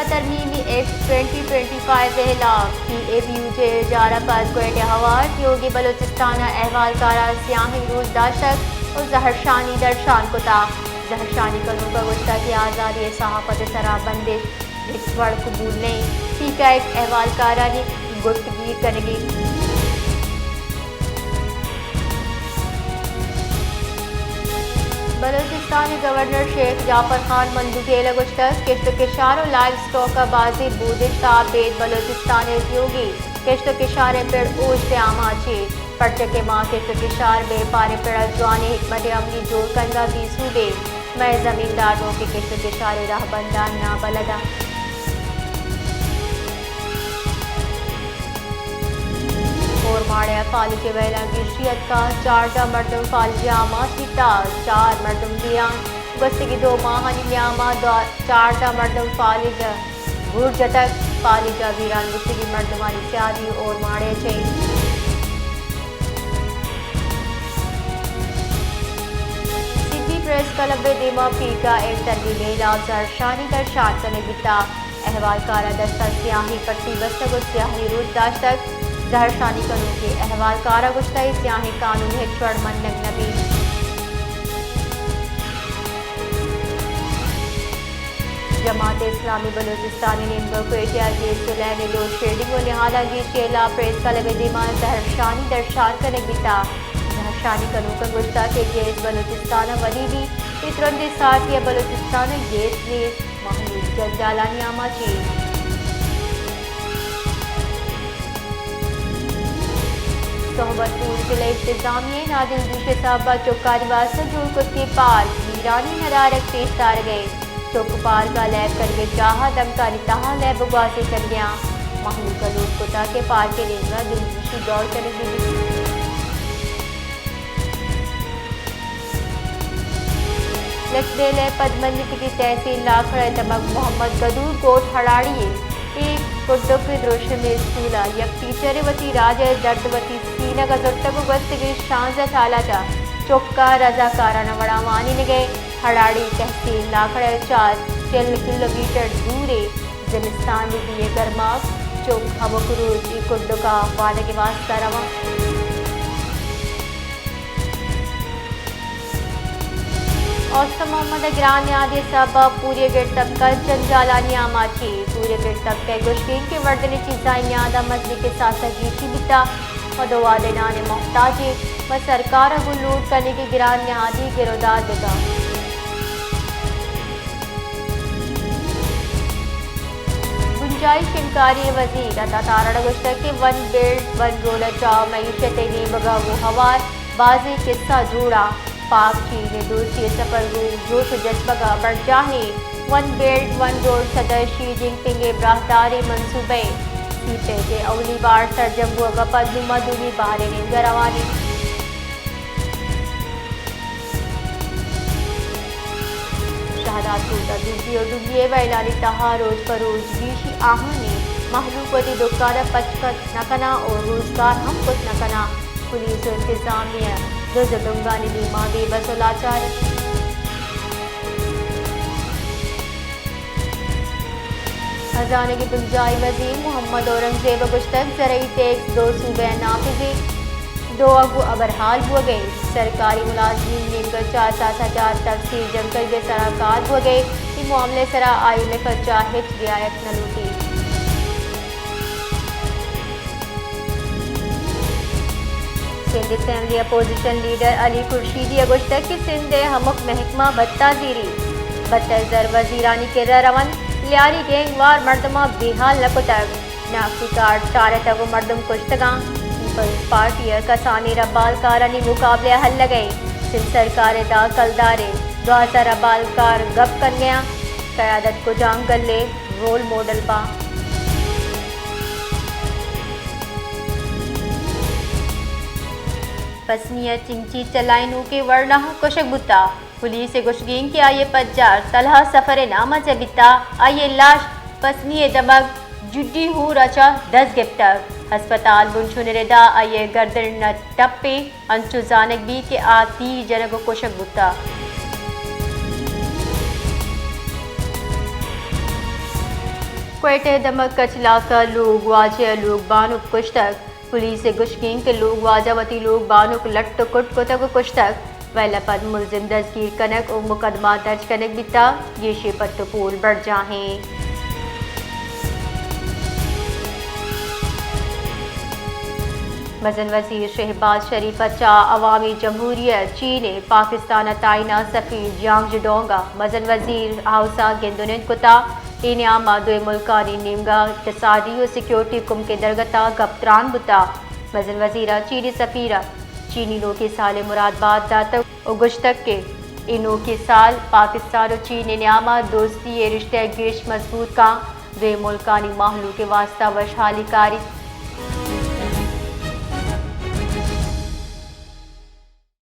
ترمیمی act twenty twenty five ءِ ہلاپ، پی ایم یو جے ءِ اجارہ پد کوئٹہ ءَ ہوار، تیوگیں بلوچستان ءِ احوالکار ءَ سیاہیں روچ داشتگ ءُ زہرشانی درشان کتگ۔ زہرشانی کنوک ءَ گوشتگ کہ آزادی ءِ صحافت ءِ سرا بندش ہچ وڑ قبول نہ اِنت، پی ک ءِ احوالکارانی گٹگیر کنگ ءِ بلوچستان ءِ گورنر شیخ جعفر خان مندوخیل ءَ گوشتگ، کشت ءُ کشار ءُ لائیو اسٹاک ءَ بازیں بودشت ءَ ابید بلوچستان ءِ تیوگیں کشت ءُ کشار ءِ پڑ اوشت ءِ آماچ اِنت، پرچا کہ ما کشت ءُ کشار بیپار ءِ پڑ ءَ جوانیں حکمت عملی جوڑ کنگ ءَ بے سوب ایں۔ مئے زمیندار نوکیں کشت ءُ کشار ءِ رہبنداں نابلد اَنت۔ اورماڑہ ءَ فالج ءِ ویلاں گیشی اتکگ، چاردہ مردم فالج ءَ آماچ بیتگ، چار مردم بیران۔ گوستگیں دو ماہانی نیام ءَ دو، چاردہ مردم فالج ءَ گور جتگ۔ فالج ءَ بیران بوتگیں مردمانی سیادی اورماڑہ ءَ چہ اِنت۔ سندھ پریس کلب ءِ دیما پی ک ءِ ترمیمی ہلاپ زہرشانی درشان کنگ بیتگ۔ احوالکار ءَ دست ءَ سیاہیں پٹی بستگ ءُ سیاہیں روچ داشتگ۔ زہرشانی کنوکیں احوالکار ءَ گوشتگ، اے سیاہیں قانون ہچ وڑ منگ نہ بیت۔ جماعت اسلامی بلوچستان ءِ نیمگ ءَ کوئٹہ ءَ گیس ءُ لین ءِ لوڈ شیڈنگ ءُ نہاداں گیشی ءِ ہلاپ پریس کلب ءِ دیما زہرشانی درشان کنگ بیتگ۔ زہرشانی کنوکاں گوشتگ کہ گیس بلوچستان ءَ ودی بیت، اے ترندیں ساعتے ءَ بلوچستان ءَ گیس نیست، مہلوک جنجالانی آماچ اِنت۔ سہب ءَ تور ضلع انتظامیہ ءَ نادلگوشی ءِ سبب ءَ چکانی واستہ جوڑ کتگیں پارک ویرانی ندارگ پیش دارگ ءَ اِنت۔ چک پارک ءَ لیب کنگ ءِ جاہ ءَ دمکانی تہا لیب ءُ گوازی کنگ ءَ اَنت۔ مہلوک ءَ لوٹ کتگ کہ پارک ءِ نیمگ ءَ دلگوشی دور کنگ بہ بیت۔ لسبیلہ ءِ پدمنتگیں تحصیل لاکھڑ ءِ دمگ محمد گدور گوٹھ ہڑاڑی ءِ اے کڈک ءِ دروشمیں اسکول ءَ یک ٹیچرے وتی راج ءِ درد وتی سینگ ءَ زرتگ ءُ گوستگیں شانزدہ سال ءَ چہ چک ءَ رضاکارانہ وڑ ءَ وانینگ ءَ۔ ہڑاڑی تحصیل لاکھڑ ءَ چہ چل کلومیٹر دور ءَ زمستان بہ بی ءَ گرماپ، چک ہمک روچ اے کڈک ءَ وانگ ءِ واستہ رواں۔ اوست محمد ءِ گران نیادی ءِ سبب ءَ پوری ءِ گرد طبقہ جنجالانی آماچ اِنت۔ پوری ءِ گرد طبقہ ءِ گوشگ اِنت کہ وردنی چیزانی نیاد ءَ مزنیں کساس ءَ گیشی بیتگ ءُ دو وہدے نان ءِ محتاج اِنت۔ ما سرکار ءَ گوں لوٹ کنیں کہ گران نیادی گر ءُ دار بہ کنت۔ بنجاہی شنگکاری ءِ وزیر عطا تارڑ ءَ گوشتگ کہ ون بیلٹ ون روڈ ءَ چہ معیشت ءِ نیمگ ءَ گوں ہوار بازیں کسہ جوڑ اَنت۔ پاک چین ءِ دوستی ءِ سفر گوں جوش ءُ جزبگ ءَ برجاہ اِنت۔ ون بیلٹ ون روڈ صدر شی جن پنگ ءِ براہداریں منصوبہ اِنت۔ سی پیک ءِ اولی بار سرجم بوگ ءَ پد نوں ما دومی بار ءِ نیمگ ءَ روان ایں۔ شہداد کوٹ ءَ دزی ءُ ڈگی ءِ ویلانی تہا روچ پہ روچ گیشی آہانی مہلوک وتی دکان ءَ پچ کت نہ کناں ءُ روزگار ہم کت نہ کناں۔ پولیس ءُ انتظامیہ دز ءُ دنگانی دیما بے بس ءُ لاچار اِنت۔ ہزانگ ءِ بنجاہی وزیر محمد اورنگزیب ءَ گوشتگ، زرعی ٹیکس دو صوبہ ءَ نافذ اِنت، دو ءَ گوں ہبرحال بوگ ءَ اِنت۔ سرکاری ملازمین نیمگ ءَ چار ساس ءَ چار تفصیل جنگ کنگ ءِ سرا کار بوگ ءَ اِنت۔ اے معاملہ ءِ سرا آئی ایم ایف ءَ چہ ہچ رعایت نہ لوٹیت۔ سندھ اسمبلی اپوزیشن لیڈر علی خورشیدی ءَ گوشتگ کہ سندھ ءِ ہمک محکمہ بھتہ زیری، بھتہ ءِ زر وزیرانی کرا رونت، لیاری گینگ وار مردماں بے ہال نہ کتگ، ناکوئی کارڈ چارتگ ءُ مردم کشتگاں، پیپلز پارٹی ءِ کسانیں ربالکارانی مقابلہ ءَ ہلگ ءَ اِنت، سندھ سرکار ءِ داں کلدار ءِ دوازدہ ربالکار گپ کنگ ءَ اَنت، قیادت کجام گل ءِ رول ماڈل باں؟ پسنی ءَ چنگچی چلائینوکیں ورناہ کشگ بوتگ۔ پولیس ءِ گوشگ اِنت کہ آئی ءِ پجار طلحہ سفر ءِ نام ءَ چہ بیتگ۔ آئی ءِ لاش پسنی ءِ دمگ جڈی ہور ءَ چہ دست گپتگ۔ ہسپتال بنشون ءِ ردا آئی ءِ گردن ءَ ٹپے انچو زانگ بیت کہ آ تیر جنگ ءُ کشگ بوتگ۔ کوئٹہ ءِ دمگ کچلاک ءَ لوگ واجہ ءِ لوگ بانک کشتگ۔ پولیس ءِ گوشگ انت کہ لوگ واجہ وتی لوگ بانک لٹ ءُ کٹ کتگ ءُ کشتگ، ویل ءَ پد ملزم دزگیر کنگ ءُ مقدمہ درج کنگ بیتگ، گیشیں پٹ ءُ پول برجاہ ایں۔ مزن وزیر شہباز شریف ءَ چہ عوامی جمہوریہ چین ءَ پاکستان ءِ تعینات سفیر جیانگ جڈونگ ءَ مزن وزیر ہاؤس ءَ گند ءُ نند کتگ۔ اے نیام ءَ دوئیں ملکانی نیمگ ءَ اقتصادی ءُ سیکورٹی کمکیں درگت ءَ گپ تران بوتگ۔ مزن وزیر ءَ چینی سفیر ءَ چینی نوکیں سال ءِ مراد بات داتگ ءُ گوشتگ کہ اے نوکیں سال پاکستان ءُ چین ءِ نیام ءَ دوستی ءِ رشتہ ءَ گیش مضبوط کنت، دوئیں ملکانی مہلوک ءِ واستہ وشحالی کاری